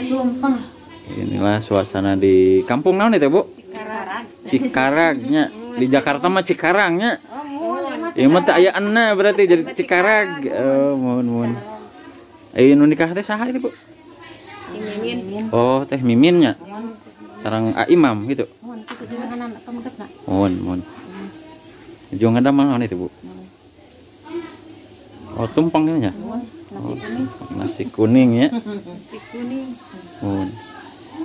Tumpeng. Inilah suasana di kampung naon itu, Bu? Cikarag. Cikaragnya. Di Jakarta mah Cikarangnya. Ieu mah teu aya enna berarti jadi Cikarag. Oh, mohon mohon. Nu nikah teh saha itu, Bu? Mimin. Oh, teh Miminnya. Sareng A Imam gitu. Mohon, mohon. Jeung ngadamel naon itu, Bu? Oh, tumpeng nya. Oh, nasi kuning ya. Nasi kuning. Mohon.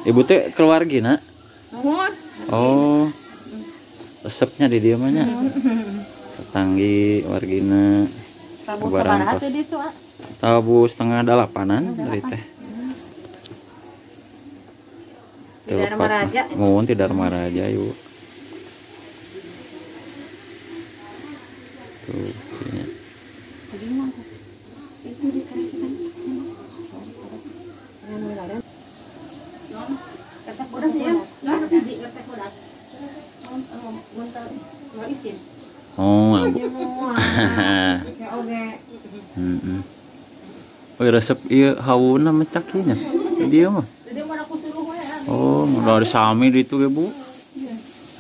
Ibu teh keluargina? Mohon. Oh. Resepnya di dieu mah nya. Tetanggi wargina. Tabu sabaraha teh ditu, ah? Tabu 7:30-an dari teh. Di Darmaraja. Mohon di Darmaraja, Ibu. Tuh, ya. Oh, Bu. Heeh. Oh, resep ieu hawuna mecak ieu nya. Dieu mah. Oh, udah sami di itu ge, Bu.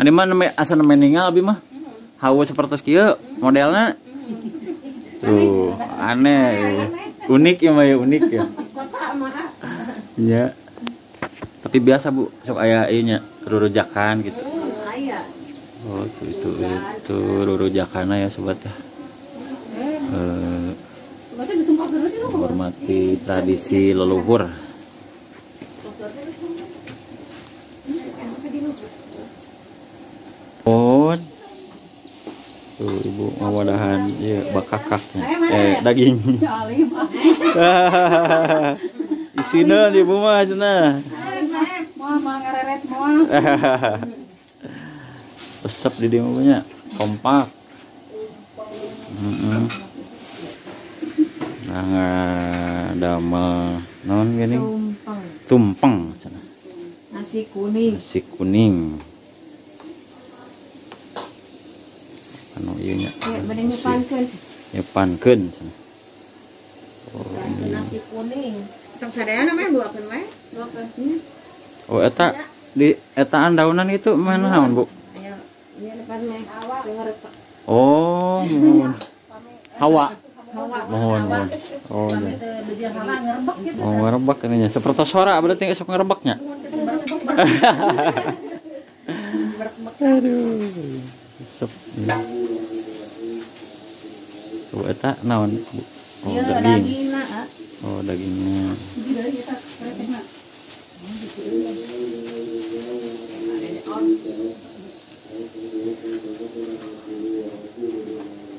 Ani mah neme asa neme ningal abi mah. Hawu sapertos kieu modelna. Tuh, aneh. Unik ya mah ya, unik ya. Iya. Tapi biasa, Bu, sok aya ieu nya rurujakan gitu. Oh, itu rurujakanna ya sobat ya. Menghormati tradisi leluhur. Oh, tuh ibu ngawadahan ya bakakaknya, daging. Isina ibu mah cenah. Resep di dieu mah nya, kompak. Nah, damel naon gini? Tumpeng. Tumpeng. Nasi kuning. Nasi kuning. Anu ieu nya. Ya, bade nyupankeun. Nyupankeun cenah. Oh, nasi kuning. Sok sadayana mah duakeun wae. Duakeun. Oh, eta di etaan daunan itu mah naon, Bu? Aya, ieu depan mah ngerecek. Oh, mohon. Hawa. Mohon, mohon. Oh, iya. Oh, ngerebek ininya. Seperti sora berarti esok ngerebeknya. Aduh. Resep. Tuh eta naon, Bu? Oh, daging. Oh, dagingnya.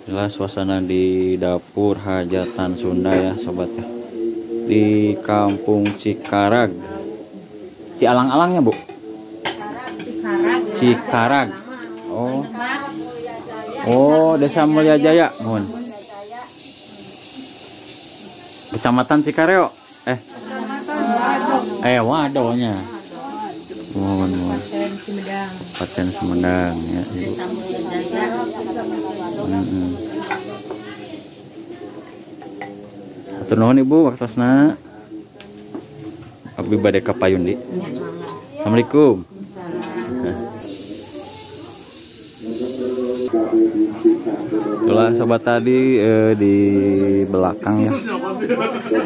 Inilah suasana di dapur hajatan Sunda ya sobat ya, di kampung Cikarag. Cialang-alangnya, Bu? Cikarag. Oh. Oh, Desa Mulia Jaya, mohon. Kecamatan Cikareo. Wadonya. Mohon, mohon. Kabupaten Sumedang ya, Ibu. Hatur nuhun Ibu waktosna. Abdi bade ka payun di. Assalamualaikum. Itulah sobat tadi di belakang ya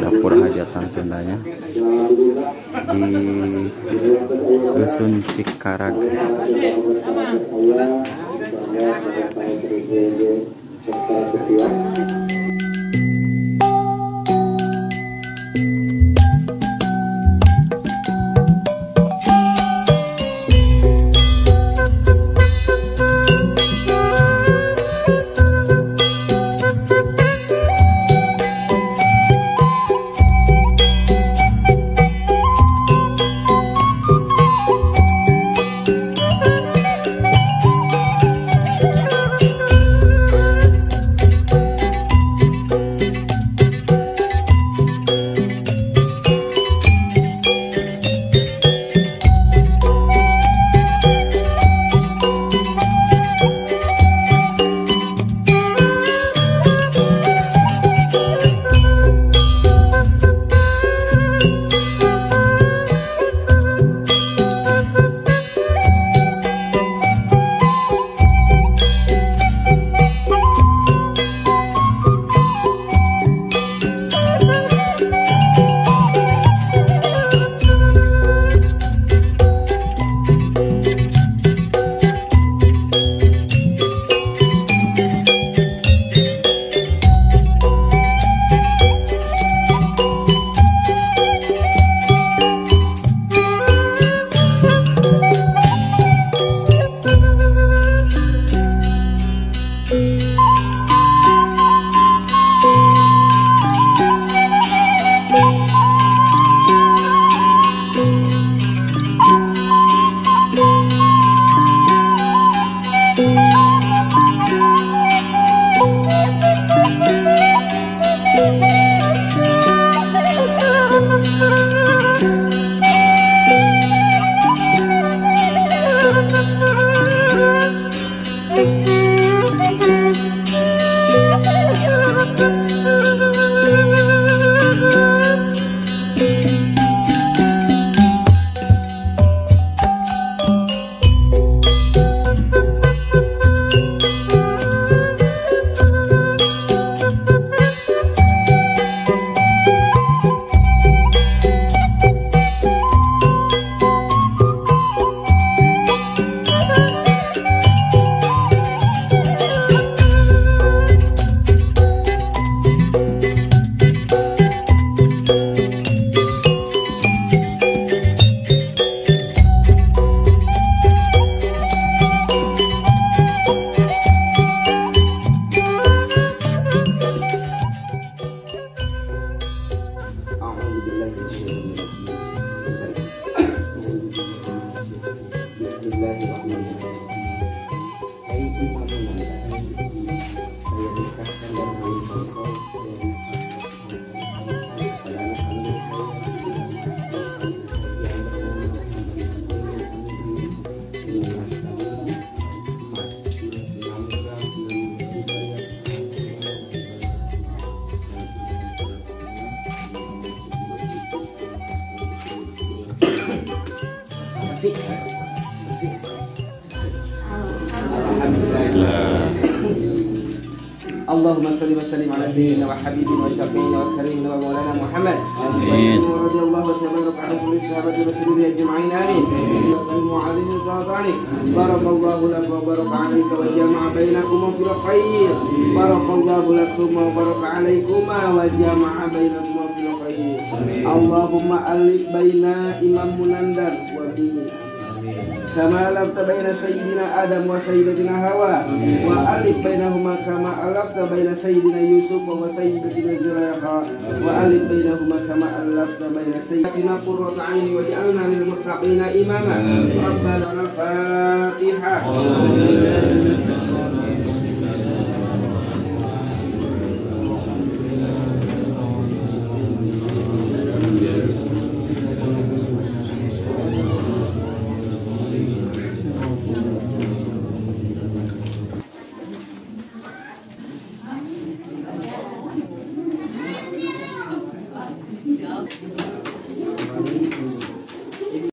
dapur hajatan Sundanya di Dusun Cikarag. Kursi. Kursi. Alhamdulillah. Allahumma shalli wa sallim ala sayyidina wa habibina wa syafi'ina wa karimina wa maulana Muhammad. Amin. Wa radhiyallahu tabaraka anhu wa sahabati rasulillah ajma'in. Amin. Al-mu'allim salatani. Barakallahu lakum wa baraka alayka wa jama'a bainakum fil khair. Barakallahu lakum wa baraka alaikuma wa jama'a bainakum fil khair. Allahumma alif baina Imam Munandar wa bini. Kama alafta baina sayyidina Adam wa sayyidatina Hawa wa alif bainahuma kama alafta baina sayyidina Yusuf wa sayyidatina Zulaikha wa alif bainahuma kama alafta baina sayyidatina Qurrata aini wa ja'alna lil muttaqina imama. Rabbana al-Fatihah.